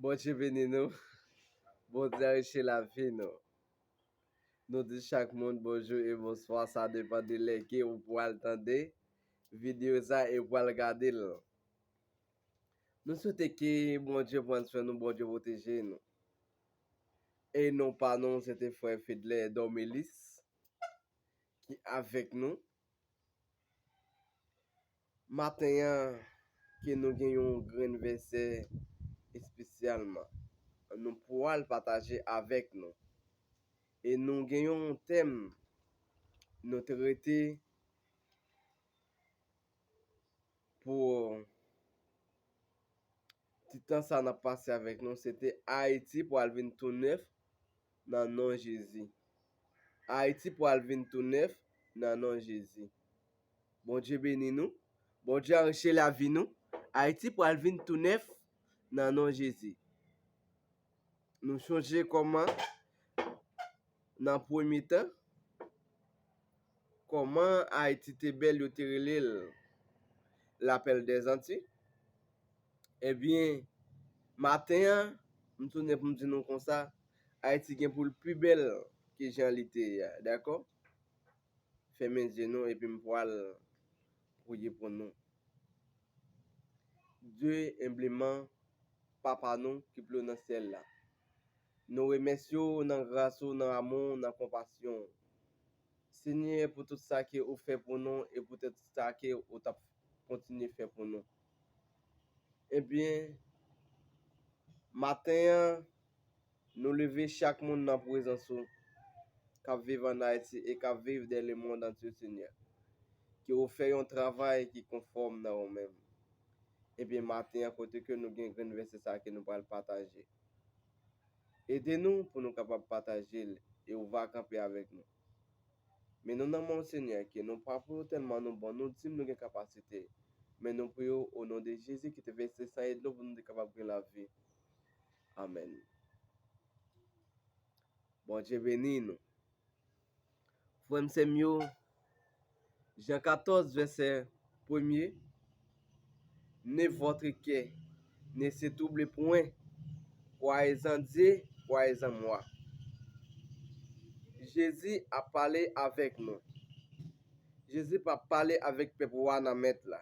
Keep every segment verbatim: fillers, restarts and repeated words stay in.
Bondye beni nou. Bondye anrichi lavi nou. Nou di chak moun bonjou e bonswa, sa depann de lè ke ou pral tande videyo sa e ou pral gade l. Nou swete ke Bondye pran swen nou, Bondye pwoteje nou. E non pa nou, se te frè Fedlè Dormelis ki avèk nou. Maten an, ke nou gen yon grenn vèsè espesyalman nou pral pataje avèk nou. E nou gen yon tèm nou te rete pou ti tan sa n ap pase avèk nou, se te Ayiti pral vin tou nèf nan non Jezi. Ayiti pral vin tou nèf nan non Jezi. Bondye beni nou. Bondye anrichi lavi nou. Ayiti pral vin tou nèf nan non Jezi. Nou chonje kòman nan premye tan, kòman Ayiti te bèl, yo te rele l lapèl dèzanti. Ebyen, maten an, m tounen pou m di nou konsa, Ayiti gen pou l pi bèl ke jan li te ye a, dakò? Fèmen zye nou epi m pral priye pou nou. Dye enbleman, Papa nou ki pi wo nan syèl la, nou remèsye w nan gras ou, nan amou w, nan konpasyon w. Senyè, pou tout sa ke ou fè pou nou e pou tout sa ke ou t ap kontinye fè pou nou. Ebyen, maten an, nou leve chak moun nan prezans ou, k ap viv ann Ayiti e k ap viv dans le monde entier, Senyè. Ke ou fè yon travay ki konfòm nan ou menm. Ebyen, maten an, kote ke nou gen grenn vèsè sa ke nou pral pataje. Ede nou pou nou kapab pataje l e ou va kanpe avèk nou. Men nou nan men w, Senyè, ke nou pa pou nou tèlman nou bon, nou di m nou gen kapasite. Men nou priye w o non de Jezi ki te vèse san e dlo pou nou te kapab gen lavi. Amèn. Bondye beni nou. Frè m, sè m yo, Jan katòz, vèsè premye, Ne votre cœur ne se trouble point, croyez en Dieu, croyez en moi. Jezi ap pale avèk nou. Jezi p ap pale avèk pèp Wanament la.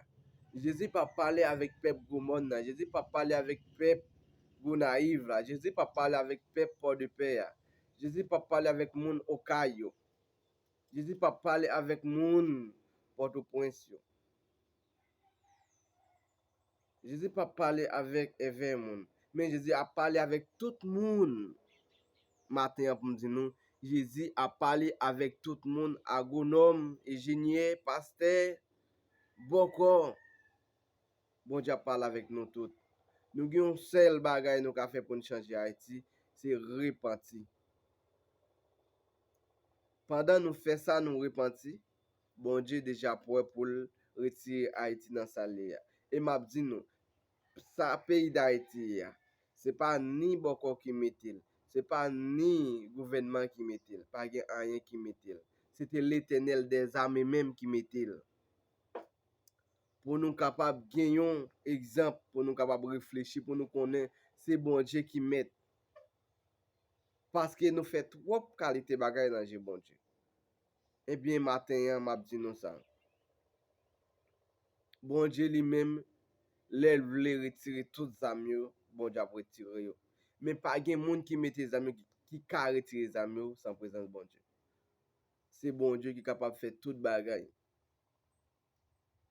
Jezi p ap pale avèk pèp Gwomòn nan. Jezi p ap pale avèk pèp Gonayiv la. Jezi p ap pale avèk pèp Pòdepè a. Jezi p ap pale avèk moun Okay yo. Jezi p ap pale avèk moun Pòtoprens yo. Jezi p ap pale avèk èvè moun, men Jezi ap pale avèk tout moun. Maten an, pou m di nou, Jezi ap pale avèk tout moun, agwonòm, enjenyè, pastè, bòkò. Bondye ap pale avèk nou tout. Nou gen yon sèl bagay nou ka fè pou n chanje Ayiti, se repanti. Pandan nou fè sa, nou repanti, Bondye deja prè pou l retire Ayiti nan sa l ye a. E m ap di nou, sa peyi Dayiti ye a, se pa ni bòkò ki mete l, se pa ni gouvènman ki mete l, pa gen anyen ki mete l. Se te Letènèl dèzame menm ki mete l. Pou nou kapab gen yon egzanp, pou nou kapab reflechi, pou nou konnen se Bondye ki mèt. Paske nou fè twòp kalite bagay nan je Bondye. Ebyen, maten an, m ap di nou sa. Bondye li menm, lè l vle retire tout zam yo, Bondye ap retire yo. Men pa gen moun ki mete zam yo, ki, ki ka retire zam yo san prezans Bondye. Se Bondye ki kapab fè tout bagay.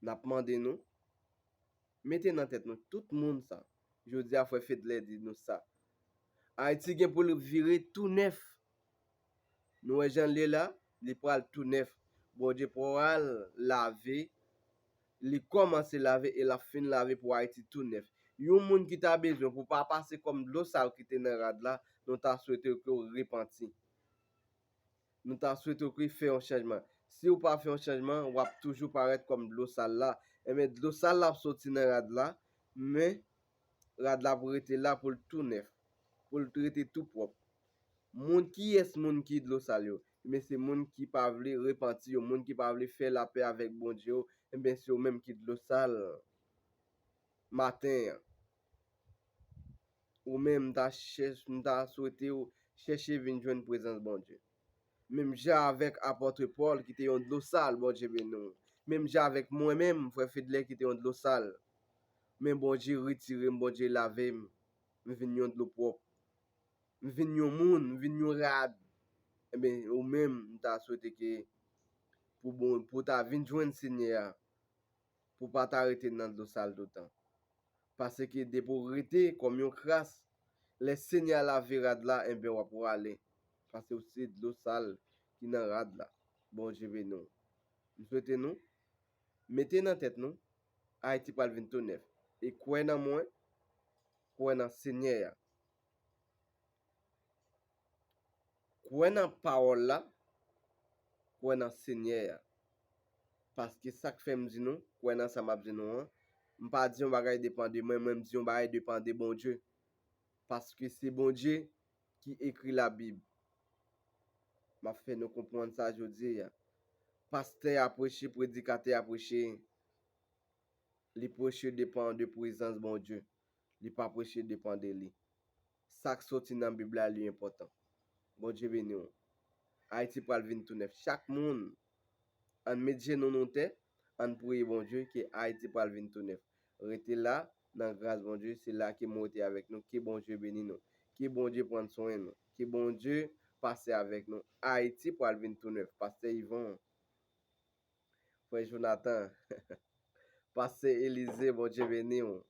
N ap mande nou, mete nan tèt nou, tout moun sa. Jodi a, frè Fedlè di nou sa. Ayiti gen pou l vire tou nèf. Nou wè jan l ye la, li pral tou nèf. Bondye pral lave, li kòmanse lave e l ap fin lave pou Ayiti tou nèf. Yon moun ki ta bezwen pou pa pase kòm dlo sal ki te nan rad la, nou ta swete ke w repanti. Nou ta swete w ke fè yon chanjman. Si w pa fè yon chanjman, w ap toujou parèt kòm dlo sal la. Enben, dlo sal la ap soti nan rad la, men rad la ap rete la pou l tou nèf, pou l rete tou pwòp. Moun, kiyès moun ki dlo sal yo? Enben, se moun ki pa vle repanti yo, moun ki pa vle fè lapè avèk Bondye yo, enben, se yo menm ki dlo sal maten an. Ou menm, m ta chèch, m ta swete w chèche vin jwenn prezans Bondye. Menm jan avèk apòt Pòl ki te yon dlo sal, Bondye beni w. Menm jan avèk mwen menm, frè Fedlè ki te yon dlo sal. Men Bondye retire m, Bondye lave m. M vin yon dlo pwòp. M vin yon moun, m vin yon rad. Enben, ou menm, m ta swete ke pou bon, pou w ta vin jwenn Senyè a, pou w pa ta rete nan dlo sal toutan. Paske depi w rete kòm yon kras, lè Senyè a lave rad la, enben w ap prale. Paske w se dlo sal ki nan rad la. Bondye beni w. M swete nou mete nan tèt nou, Ayiti pral vin tou nèf. E kwè nan mwen, kwè nan Senyè a. Kwè nan pawòl la, kwè nan Senyè a. Paske sa k fè m di nou, kwè nan sa m ap di nou an, m pa di yon bagay depan de mwen, mwen m di yon bagay depan de Bondye. Paske se Bondye ki ekri Labib. M ap fè nou konprann sa jodi a. Pastè a preche, predikatè a preche, li preche depan de prezans Bondye. Li pa preche depan de li. Sa k soti nan Bib la, li enpòtan. Bondye beni w. Ayiti pral vin tou nèf. Chak moun, ann met jenou nou tè, ann priye Bondye ke Ayiti pral vin tou nèf. Rete la, nan gras Bondye, se la ke m rete avèk nou. Ke Bondye beni nou. Ke Bondye pran swen nou. Ke Bondye pase avèk nou. Ayiti pral vin tou nèf. Pastè Yvon, frè Jonathan, pastè Elize, Bondye beni w.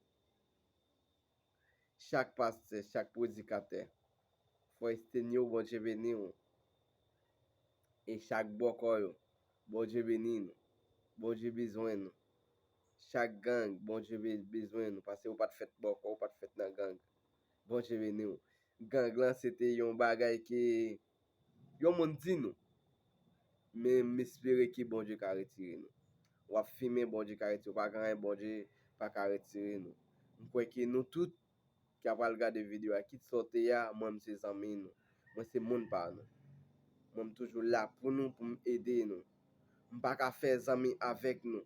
Chak pastè, chak predikatè, frè Estenyo, Bondye beni w. E chak bòkò yo, Bondye beni nou. Bondye bezwen nou. Chak gang, Bondye be- bezwen nou. Paske ou pa t fèt bòkò, ou pa t fèt nan gang. Bondye beni w. Gang lan, se te yon bagay ke yon moun di nou. Men m espere ke Bondye ka retire nou. W ap fimen, Bondye ka retire w. Pa gen anyen Bondye pa ka retire nou. M kwè ke nou tout ki ap al gade videyo a, kit sa w te ye a, mwen m se zanmi nou. Mwen se moun pa nou. Mwen m toujou la pou nou, pou m ede nou. M pa ka fè zanmi avèk nou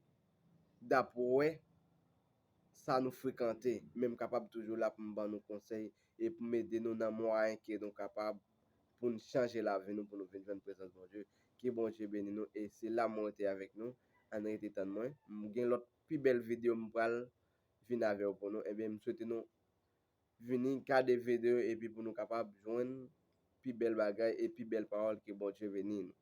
dapre sa nou frekante, men m kapab toujou la pou m ban nou konsèy e pou m ede nou nan mwayen ke nou kapab pou n chanje lavi nou, pou nou vin jwenn prezans Bondye. Ke Bondye beni nou e se la mwen rete avèk nou. Ann rete tann mwen. M gen lòt pi bèl videyo m pral vin avè w pou nou. Ebyen, m swete nou vini gade videyo epi pou nou kapab jwenn pi bèl bagay e pi bèl pawòl. Ke Bondye beni nou.